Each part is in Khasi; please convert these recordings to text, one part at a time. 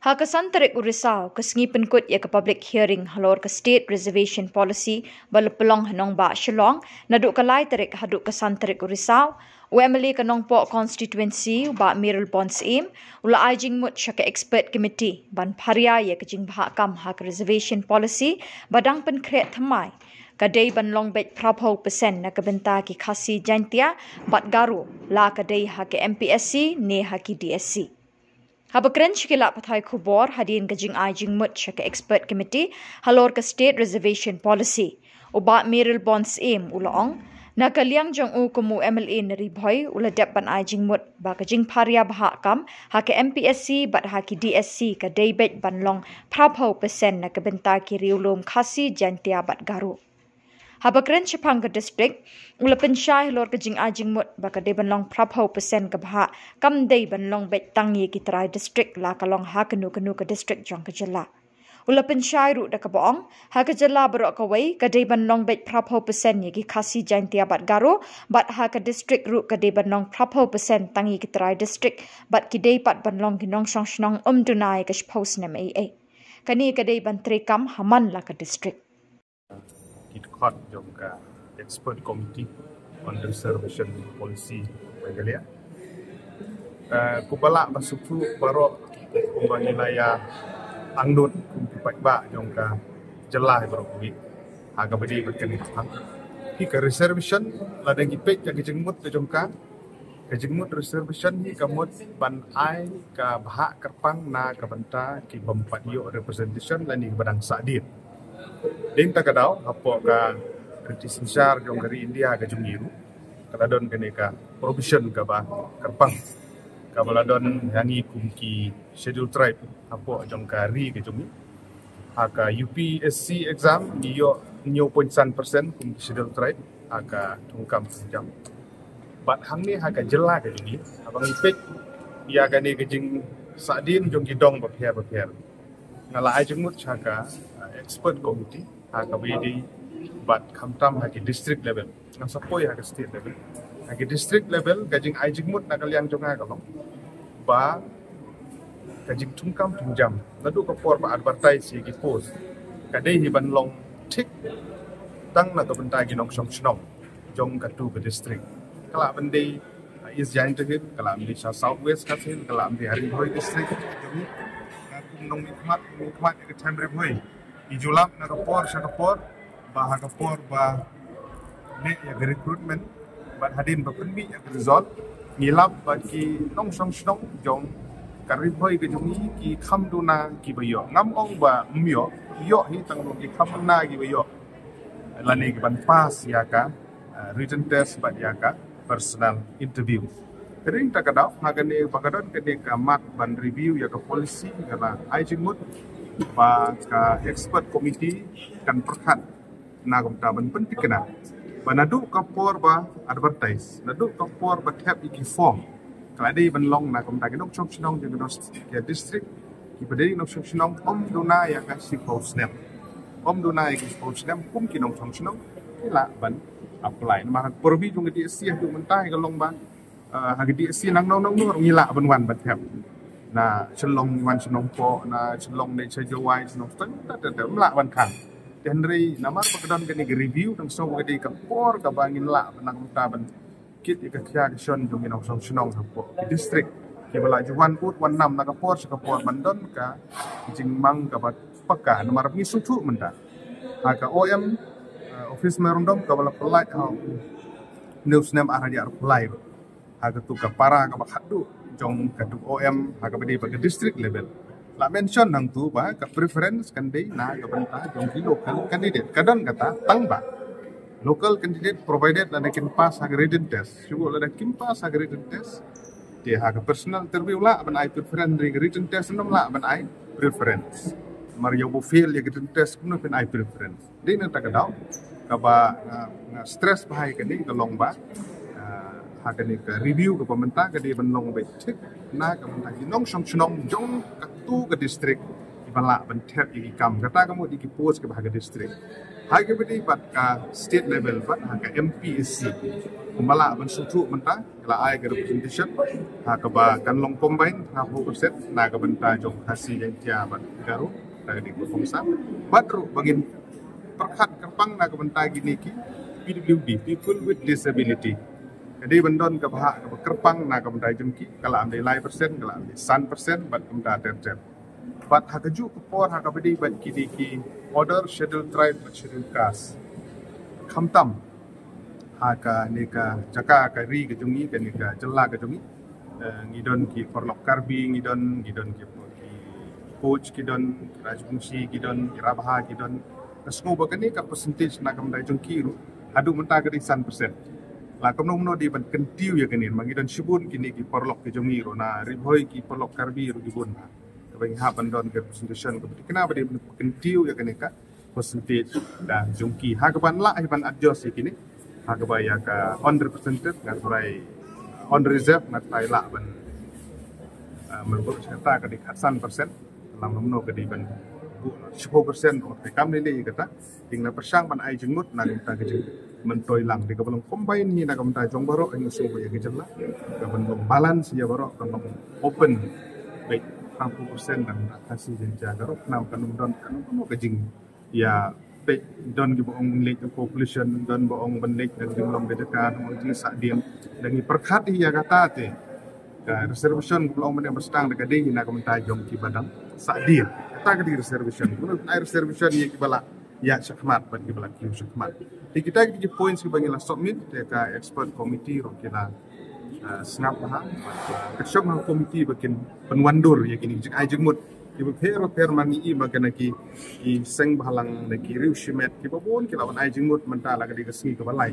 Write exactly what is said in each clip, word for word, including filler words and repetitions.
Ha ka san tarik u Risaw, ka sngi pynkut ïa ka public hearing halor ka State Reservation Policy ba la pynlong ha Nongbah Shillong, naduh ka lai tarik haduh ka san tarik u Risaw, u M L A ka Nongpoh constituency, u Bah Mayralborn Syiem, u la ai jingmut sha ka expert committee ban pharia ïa ka jingbhah kam ha ka reservation policy ba dang pynkhreh thymmai, ka dei ban long beit phra phew percent na ka bynta ki Khasi, Jaintia bad Garo, la ka dei ha ka M P S C ne ha ki D S C. Haba kren sha ki lad pathai khubor hadien ka jingai jingmut sha ka expert committee halor ka State Reservation Policy, u Bah Mayralborn Syiem u la ong, na ka liang jong u kum u M L A na Ri Bhoi, u la dep ban ai jingmut ba ka jingpharia bhah kam ha ka M P S C bad ha ki D S C ka dei beit ban long phra phew percent na ka bynta ki riewlum Khasi, Jaintia bad Garo. Haba kren shaphang ka district, u la pynshai halor ka jingai jingmut ba ka dei ban long phra phew percent ka bhah kam dei ban long beit tang ïa ki trai district, la ka long ha kano kano ka district jong ka jylla. U la pynshai ruh da kaba ong, ha ka jylla baroh kawei ka dei ban long beit phra phew percent ïa ki Khasi, Jaintia bad Garo, bad ha ka district ruh ka dei ban long phra phew percent tang ïa ki trai district, bad ki dei pat ban long ki nongshong shnong, ym duna ïa ka shiphew snem ei ei. Kane ka dei ban treikam ha man la ka district. Ki dkhot jong ka Expert Committee on Reservation Policy Meghalaya. Eh, kumba lah ban sngewthuh baroh, kumba ngi la ïa angnud kum ki paidbah jong ka jylla baroh kawei ha kaba ïadei bad kane ka, ki ka reservation, lada ngi peit ïa ka jingmut ka jong ka, ka jingmut reservation hi ka mut ban ai ka bhah kyrpang na ka bynta ki bym pat ïoh representation lane kiba dang sahdien. Dei na kata ka daw, hapoh ka riti synshar jong ka ri India ka jong ngi ruh, ka la don kane ka provision kaba kyrpang, kaba la don ha ngi kum ki Scheduled Tribe hapoh jong ka ri ka jong ngi. Ha ka U P S C exam ngi ïoh hynñiew point san percent kum ki Scheduled Tribe ha ka thungkam thungjam. Bad hangne ha ka jylla ka jong ngi, haba ngi peit ïa kane ka jingsahdien jong ki dong bapher bapher, nga la ai jingmut sha ka, uh, expert committee ha kaba ïadei bad khamtam ha ki district level, ngam sa poi ha ka state level. Ha ki district level, ka jingai jingmut na ka liang jong nga ka long ba ka jingthungkam thungjam naduh ka por ba advertise ïa ki post, ka dei hi ban long thik tang na ka bynta ki nongshong shnong jong katu ka district. Ka lah ban dei East Jaintia Hills, ka lah ban dei sha South West Khasi Hills, ka lah ban dei ha Ri Bhoi district. Jong ngi, nga kum nongmihkhmat, mihkhmat ïa ka them Ri Bhoi, ngi ju lap na ka por sha ka por ba ha ka por ba leh ïa ka recruitment bad hadien ba pynmih ïa ka result, ngi lap ba ki nongshong shnong jong ka Ri Bhoi ka jong ngi ki kham duna kiba ïoh. Ngam ong ba ym ïoh, ïoh hi, tang ba ki kham duna kiba ïoh lane ki ban pass ïa ka, uh, written test bad ïa ka personal interview. Te dei na kata ka daw, ha kane ba ka don kane ka mat ban review ïa ka policy, nga la ai jingmut ba ka expert committee kan pyrkhat na ka bynta ban pynthikna ba naduh ka por ba advertise, naduh ka por ba thep ïa ki form, ka la dei ban long na ka bynta ki nongshong shnong jong ka district, kiba dei nongshong shnong ym duna ïa ka shiphew snem. Ym duna ïa ka shiphew snem kum ki nongshong shnong ki lah ban apply. Namar ha ka pyrbi jong ka D S C haduh mynta ka long ba, uh, ha ka D S C nangno nangno ruh ngi lah ban wan ban thep. Na Shillong ngi wan sha Nongpoh, na Shillong ne sha Jowai, sha Nongstoiñ, ta ta ta ym lah ban khang. Te hynrei namar ba ka don kane ka review, tang shu ba ka dei ka por kaba ngin lah ban, na ka bynta ban kit ïa ka khia ka shon jong ki nongshong shnong hapoh ki district, kiba la ju wan ud wan nam na ka por sha ka por ban don ka jingmang kaba paka. Namar ngi sngewthuh mynta ha ka O M, uh, office memorandum kaba la pynlait ha u snem ar hajar arphew lai, ha katu ka para kaba khatduh jong katu O M ha kaba dei bad ka district level, la mention hangtu ba ka preference kan dei na ka bynta jong ki local candidate. Ka don kata tang ba local candidate, provided lada kin pass ha ka written test. Shuh lada kim pass ha ka written test, te ha ka personal interview lah ban ai preference, ha ka written test ym lah ban ai preference. Namar ïa uba fail ïa ka written test kumno phin ai preference. Dei na kata ka daw kaba nga, nga stress bha ïa kane ka long ba, uh, ha kane ka review kaba mynta ka dei ban long beit thik na ka bynta ki nongshong shnong jong katu ka district, kiba lah ban thep ïa ki kam. Kata ka mut ïa ki post kiba ha ka district. Ha kaba dei bad ka state level bad ha ka M P S C, kumba lah ban sngewthuh mynta, ka la ai ka representation ha kaba kan long combine hynñiewphew percent na ka bynta jong Khasi, Jaiñtia bad Garo, na ka dei ka kongsan. Bad ruh ba ngin pyrkhat kyrpang na ka bynta kine ki P W D, people with disability. Ka dei ban don ka bhah kaba kyrpang na ka bynta jong ki, ka la am dei lai percent, ka la am dei san percent bad kumta ter ter. Bad ha kajuh ka por ha kaba dei bad kine ki other scheduled tribe bad scheduled caste. Khamtam ha kane ka jaka ka ri ka jong ngi, kane ka jylla ka jong ngi. Eh, ngi don ki paralok Karbi, ngi don, ngi don ki, ki Koch, ki don Rajbungshi, ki don ki Rabha, ki don. Ka sngew ba kane ka percentage na ka bynta jong ki ruh haduh mynta ka dei san percent. La kumno kumno dei ban kyntiew ïa kane, ma ngi don shibun kine ki paralok ki jong ngi ruh na Ri Bhoi, ki paralok Karbi ruh ki bun. Kaba ngi hap ban don ka representation kaba dei, kane ba dei ban kyntiew ïa kane ka percentage da jong ki. Ha kaba lah hi ban adjust ïa kine, ha kaba ïa ka unrepresented nga tharai unreserved nga tharai lah ban, ah, marbut kata ka dei khatsan percent. Lam nomno ka dei ban buh shiphew percent, oh, te kam lei lei kata. Te nga pyrshang ban ai jingmut na ka bynta ka jingmyntoi lang. Te kaba long combine hi na ka bynta jong baroh, nga sngew ba ïa ka jylla ka ban long balance ïa baroh, ka ban long open. Baik, hynñiewphew percent na ka bynta Khasi, Jaiñtia, Garo, khnang kan ym don, kan ym don ka jing ïa, peit, don kiba ong ban leit ka population, don ba ong ban leit ka jinglong ka jaka, don ba ong jingsah dien. Da ngi pyrkhat ïa kata te ka reservation kaba long ban ïa ba sdang da ka dei na ka bynta jong kiba dang sah dien. Kata ka dei reservation. Kumno ai reservation ïa kiba la ïa shakhmat bad kiba la kiew shakhmat. Te kita ki points kiba ngi la submit te ka expert committee ruh ki la, ah, sngap ha, ah, ka shong ha committee ba kin pynwandur ïa kine ki jingai jingmut kiba pher ba pher. Man ngi i ba kane ki, ki seng bhalang ne ki riew shimet kiba bun ki la wan ai jingmut mynta la ka dei ka sngi kaba lai.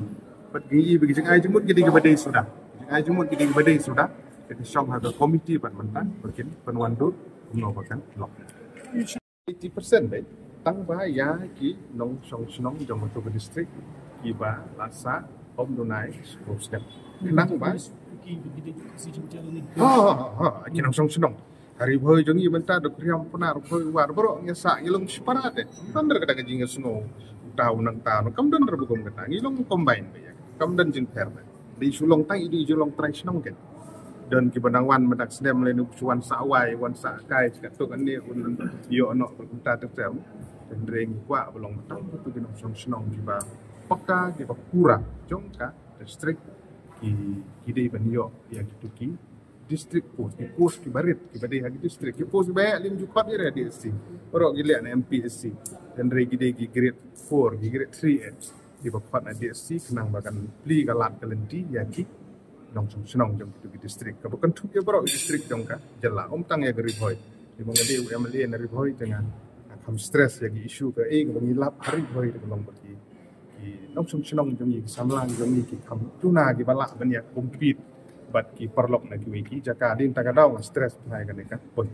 Bad ngi i ba ki jingai jingmut ki dei kiba dei suda. Jingai jingmut ki dei kiba dei suda. Te ka shong ha ka committee bad mynta ba kin pynwandur kumno ba kan long. Eighty percent dei tang ba ïa ki nongshong shnong jong ka district kiba la sah ym duna shiphew snem. Khnang ba, ha, ha, ha, ha, ki nongshong shnong. Ha Ri Bhoi jong ngi mynta da Khriam Pnar, Bhoi War, baroh ngi sah, ngi long separate. Kam don re kata ka jingsngew uta u nang uta u nang, kam don re ba kum kata, ngi long combine ba ïa. Kam don jingpher ba. Dei shu long tang i, dei shu long trai shnong ken. Don kiba nang wan mynta ka snem lei, u shu wan sah wai, wan sah kai, katto katne un ïoh noh ba kumta ter ter. Hynrei ngi kwah ba long tang kitu ki nongshong shnong kiba paka, kiba pura jong ka district, ki, ki dei ban ïoh ïa kitu ki district post, ki post kiba rit kiba dei ha ki district. Ki post kiba heh lym ju khot ïa re D S C, baroh ki leh na M P S C. Hynrei ki dei ki grade four, ki grade three, eh, kiba khot na D S C khnang ba kan plie ka lad ka lynti ïa ki nongshong shnong jong kitu ki district, kaba kynthup ïa baroh ki district jong ka jylla, ym tang ïa ka Ri Bhoi. Te ba nga dei u M L A na Ri Bhoi te nga kham stress ïa ki issue kaei kaba ngi lap ha Ri Bhoi, te ka long ba ki, ki nongshong shnong jong ngi, ki samla jong ngi ki kham duna kiba lah ban ïa compete bad ki paralok na kiwei ki jaka. Dei na kata ka daw nga stress bha ïa kane ka point.